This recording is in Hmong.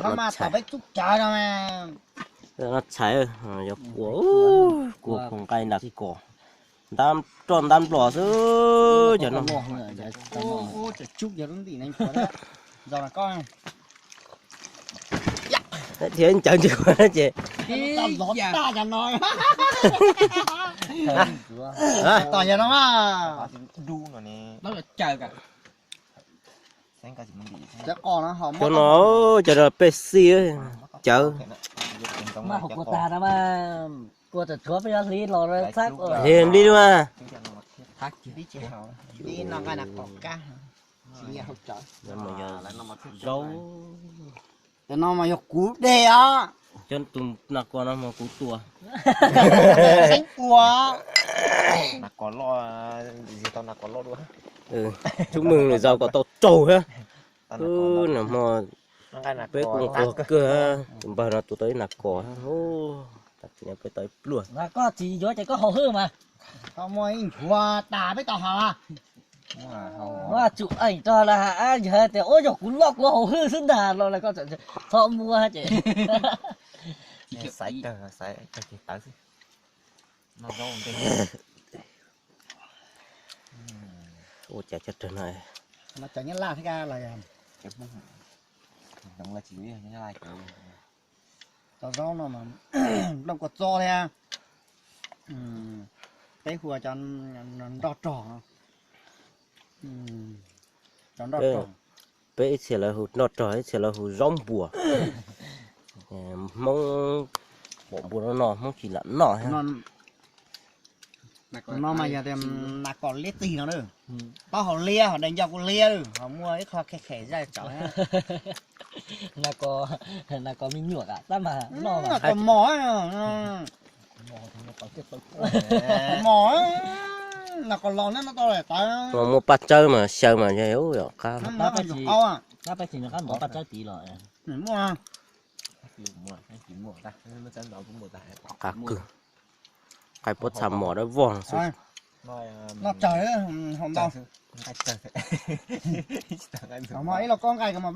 Tau mas tau peb tub cawv no mas. No txhais, yuav kua, kua kua nqaij nas kos. Ntab roj ntab nplog xwb cov no. Thiab ncaws ncaws ces. Cov no, cov no pej xij cawv. Kua tam tshuav peb yuav hliv los txhab. Hliv li mas. Cov no mas yog kuv dej os. Cov tus nas kos no mas kuv tua. Xeeb ua. Nas kos loj, tsis tau nas kos loj dua. Chúc mừng lwm zaus kom tau raug thiab. Nag hmo peb kuj nquag kawg, tus npawg no tua tau ib nas kos, tam sim no peb tau ib pluag. Koj tsis yuav ces koj haus hwj mas. Tau muaj ib nchuav tas peb tau haus. Muaj tsum eem rau lawm, yog tias ua yog kuv loj kuv haus hwj xwb ntag los lawm koj txhob muab ces. Xaiv kawg, xaiv kawg ces tawv xwb. Ua cas cov rag no. Cov zaub no mas nplooj kua txob thiab, peb hu ua cov nroj rog. Cov nroj rog. Peb ib txhia lawv hu nroj rog, ib txhia lawv hu zaub npuas. Hmoob pom npua no no, Hmoob tsis lam noj thiab. No mas yog tias nas kos liab txig no na. Taub hau liab, ho daim nco kuj liab, ho muaj ib qho khem khem zaj tsaus. Nas kos me nyuam tab mas noj mas. Nas kos mos, mos, nas kos los neb no tau tawv. Muaj paj tsawb mas xyaw mas yog qab. Paj tsawb tid los. Qab kawg. Nqaij puab txha mos dawb vog xwb. Noj tsawg, ib los koj nqaij ko mas